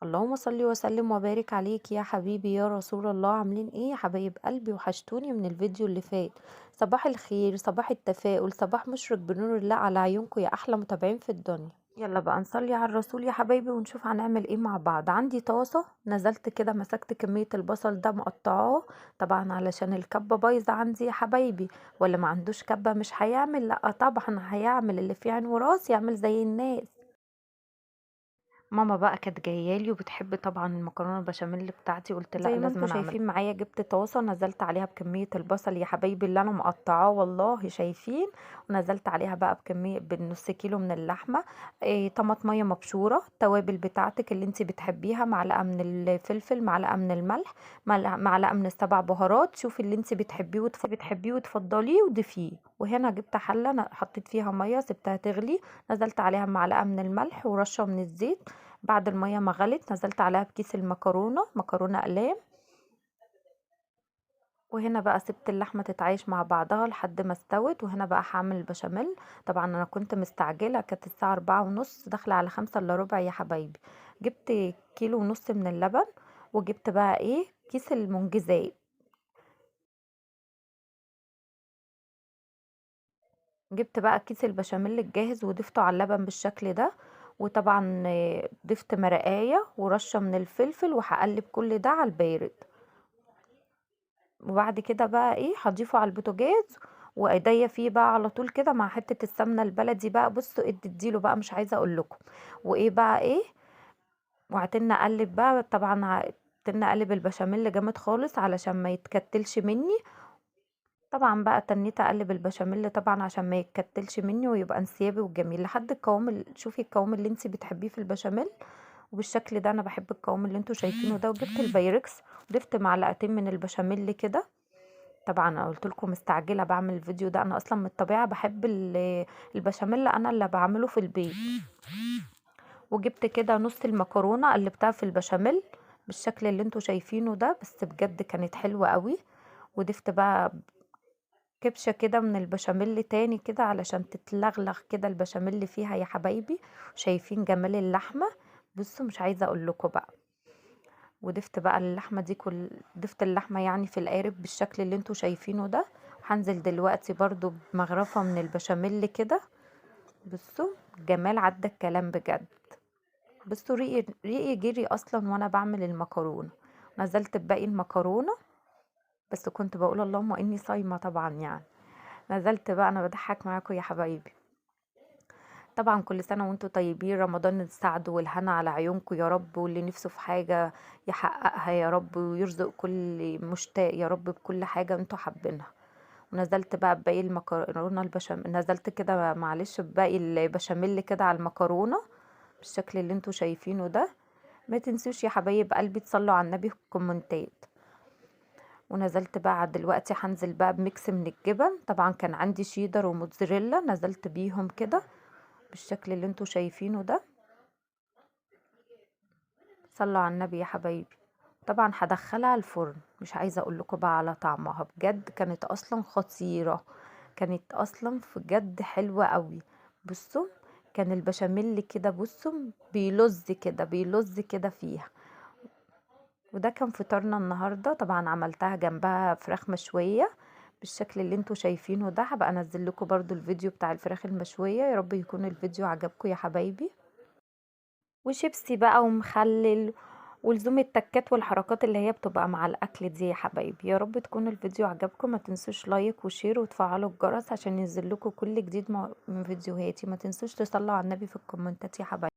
اللهم صل وسلم وبارك عليك يا حبيبي يا رسول الله. عاملين ايه يا حبايب قلبي؟ وحشتوني من الفيديو اللي فات. صباح الخير، صباح التفاؤل، صباح مشرق بنور الله على عيونكم يا احلى متابعين في الدنيا. يلا بقى نصلي على الرسول يا حبايبي ونشوف هنعمل ايه مع بعض. عندي طاسه، نزلت كده مسكت كمية البصل ده مقطعاه، طبعا علشان الكبه بايظة عندي يا حبايبي، ولا ما عندوش كبه مش هيعمل؟ لا طبعا هيعمل، اللي فيه عين وراس يعمل زي الناس. ماما بقى كانت جايالي وبتحب طبعا المكرونه البشاميل بتاعتي، قلت لا زي ما لازم انتوا انا اعملها. شايفين معايا جبت طاسه نزلت عليها بكمية البصل يا حبايبي اللي انا مقطعاه والله شايفين، ونزلت عليها بقى بكمية بالنص كيلو من اللحمة، طماطميه مبشوره، التوابل بتاعتك اللي انت بتحبيها، معلقه من الفلفل، معلقه من الملح، معلقه من السبع بهارات، شوفي اللي انت بتحبيه بتحبيه وتفضليه وضيفيه. وهنا جبت حله حطيت فيها مية، سبتها تغلي، نزلت عليها معلقه من الملح ورشه من الزيت. بعد المية ما غلت نزلت عليها بكيس المكرونه، مكرونه اقلام. وهنا بقى سبت اللحمة تتعايش مع بعضها لحد ما استوت. وهنا بقى هعمل البشاميل. طبعا انا كنت مستعجلة، كانت الساعة 4:30 داخله على 4:45 يا حبايبي. جبت كيلو ونص من اللبن، وجبت بقى كيس المنجزات، جبت بقى كيس البشاميل الجاهز وضفته على اللبن بالشكل ده. وطبعا ضفت مرقايه ورشه من الفلفل، وهقلب كل ده على البارد. وبعد كده بقى هضيفه على البوتاجاز، وايديا فيه بقى على طول كده مع حتة السمنة البلدي بقى. بصوا اديله بقى، مش عايزه اقول لكم. وايه بقى وعتلنا اقلب بقى، طبعا عتلنا اقلب البشاميل جامد خالص علشان ما يتكتلش مني. طبعا بقى تنيت اقلب البشاميل طبعا عشان ما يتكتلش مني ويبقى انسيابي وجميل لحد القوام شوفي القوام اللي انت بتحبيه في البشاميل. وبالشكل ده انا بحب القوام اللي انتوا شايفينه ده. وجبت البايركس ضفت معلقتين من البشاميل كده. طبعا انا قلت لكم مستعجلة بعمل الفيديو ده، انا اصلا من الطبيعة بحب البشاميل انا اللي بعمله في البيت. وجبت كده نص المكرونه قلبتها في البشاميل بالشكل اللي انتوا شايفينه ده، بس بجد كانت حلوة قوي. وضفت بقى كبشة كده من البشاميل تاني كده علشان تتلغلغ كده البشاميل فيها يا حبايبي. شايفين جمال اللحمة؟ بصوا مش عايزه اقول لكم بقى. وضفت بقى اللحمة دي كل ضفت اللحمة يعني في القارب بالشكل اللي انتوا شايفينه ده. هنزل دلوقتي برضو بمغرفه من البشاميل كده. بصوا جمال عدى الكلام بجد. بصوا ريقي جري اصلا وانا بعمل المكرونه. نزلت بباقي المكرونه، بس كنت بقول اللهم اني صايمه طبعا يعني. نزلت بقى، انا بضحك معاكم يا حبايبي. طبعا كل سنة وانتم طيبين، رمضان السعد والهنا على عيونكم يا رب، واللي نفسه في حاجة يحققها يا رب، ويرزق كل مشتاق يا رب بكل حاجة انتم حابينها. ونزلت بقى بباقي المكرونه البشاميل، نزلت كده معلش بباقي البشاميل كده على المكرونه بالشكل اللي انتم شايفينه ده. ما تنسوش يا حبايب قلبي تصلوا على النبي في الكومنتات. ونزلت بقى دلوقتي هنزل بقى ب mix من الجبن، طبعا كان عندي شيدر وموتزاريلا نزلت بيهم كده بالشكل اللي انتوا شايفينه ده. صلوا على النبي يا حبايبي. طبعا هدخلها الفرن، مش عايزه اقول لكم بقى على طعمها، بجد كانت اصلا خطيرة، كانت اصلا بجد حلوة قوي. بصوا كان البشاميل كده بصوا بيلز كده، بيلز كده فيها. وده كان فطارنا النهارده. طبعا عملتها جنبها فراخ مشوية بالشكل اللي انتوا شايفينه ده. هبقى انزل لكم برضو الفيديو بتاع الفراخ المشويه، يا رب يكون الفيديو عجبكم يا حبايبي. وشيبسي بقى ومخلل ولزوم التكات والحركات اللي هي بتبقى مع الاكل دي يا حبايبي. يا رب تكون الفيديو عجبكم، ما تنسوش like و share وتفعلوا الجرس عشان ينزل لكم كل جديد من فيديوهاتي. ما تنسوش تصلوا على النبي في الكومنتات يا حبايبي.